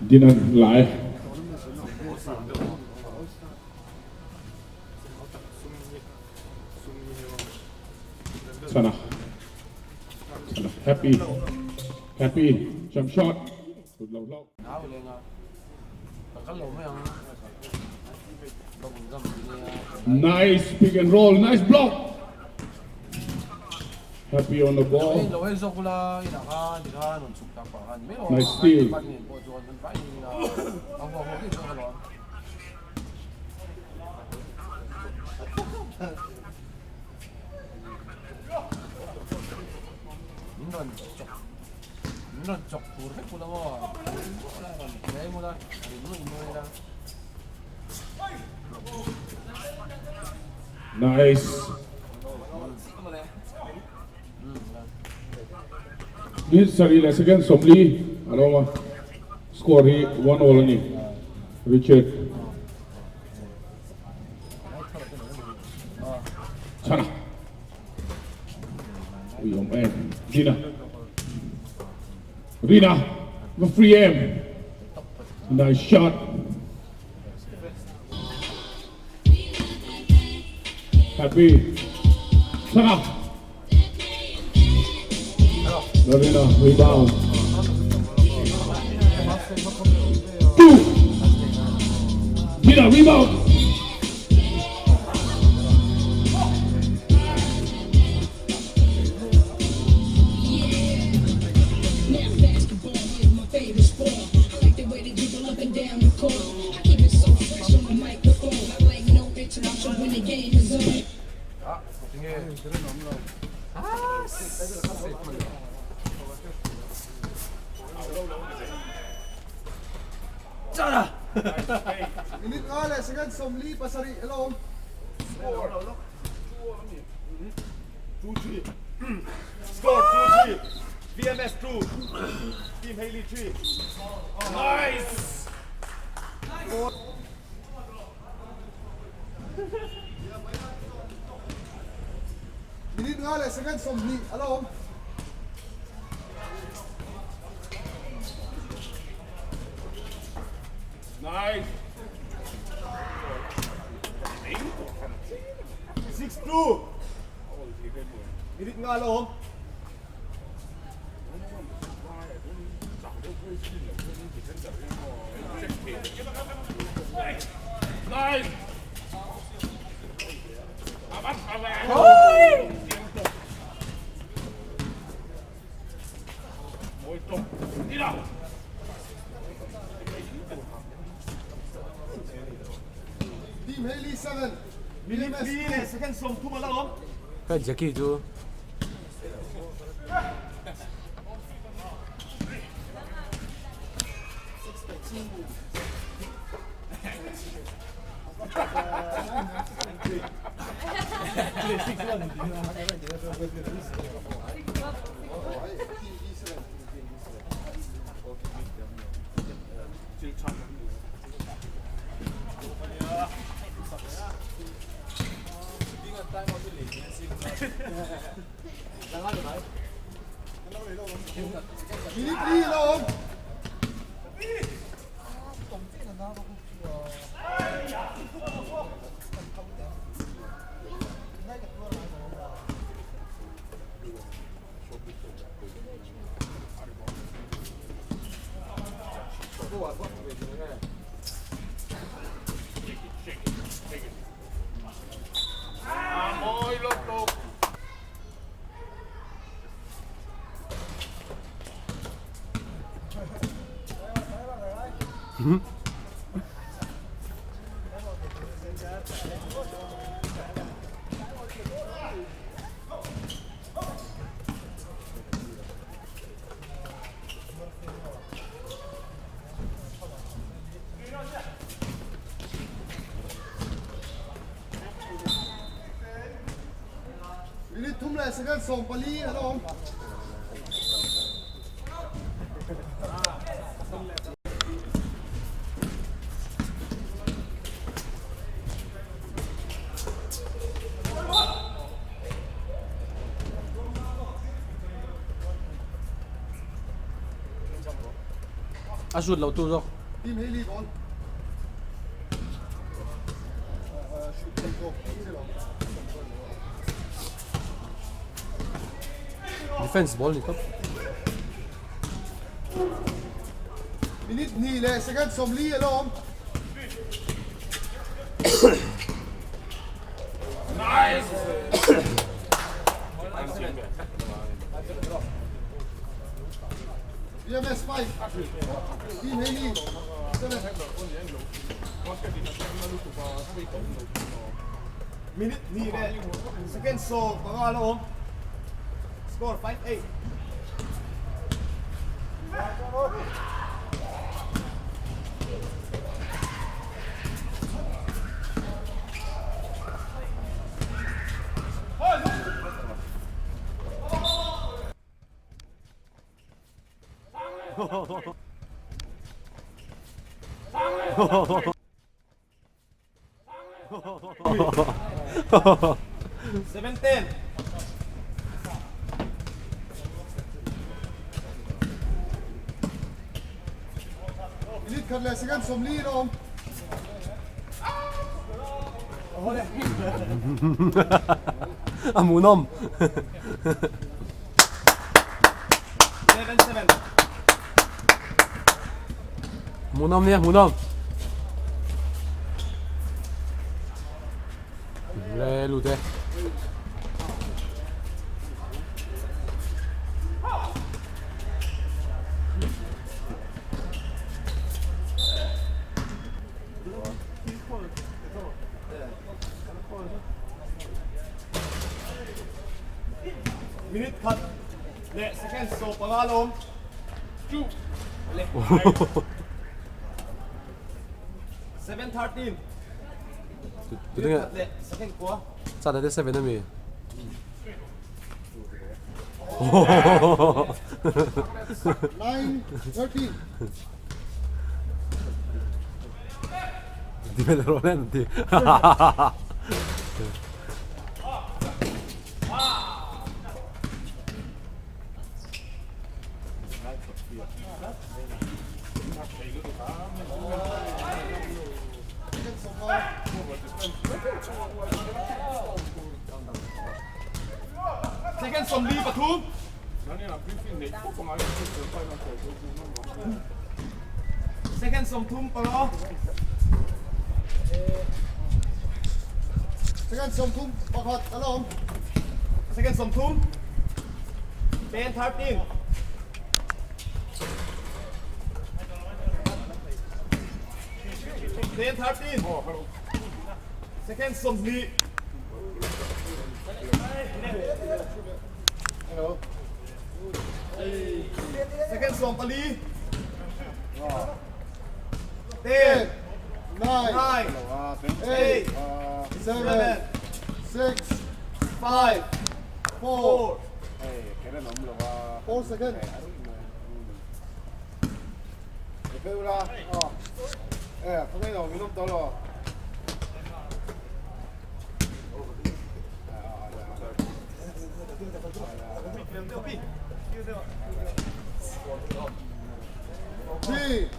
Dinan lai. Chhana. Chhana. Happy. Happy. Jump shot. Tut lo hlauh. Nice pick and roll. Nice block. Happy on the ball. Nice steal. Nice. Minute sarih leh second 40 a lo awm a, score hi one all a ni. Richard. Chhana. Ui awm em. Rina. Rina. Va free em. Nice shot. Happy. Chhana. Rina rebound. Two. Rina rebound. Minute nga leh second 47 a lawm. Score 2-3. VMS 2. Team Haley 3. Nice! Minute nga leh second 20 a lawm. Nice! 6-2. Minute nga lawm. Nice! Team Haley 7. Minute VMS 3 leh second 30 a la awm. Ka Jackie chu. Team D7. Minute 3 a la awm. Mawi lutuk. Minute 3 leh second 40 a la awm. A shoot loh tu zawk. Team Haley ball. Shoot thei zawk chi lo. Defense ball ni tawp. Minute hnih leh second 40 a la awm. BMS 5 Team Haley 7. Minute hnih leh second 15 a la awm. Score 5-8. 7-10. Minute khat leh second 40 a la awm. A hmuhnawm. 11-7. Hmuhnawm nia hmuhnawm. Le lut e. Minute khat leh second 15 a awm. 2 leh 7-13. Tunge Minute khat leh second kua. Chan ate 7 ami. 9-13. Ti vel rawh nen ti. Second 15. Second 43. Second 35. Second 31 a la awm. Second 30. 10-13. 10-13. Second 20. Second 14. 10, 9, 9, 8, 8, 7, 7, 6, 5, 4, 4, 4 second. 3,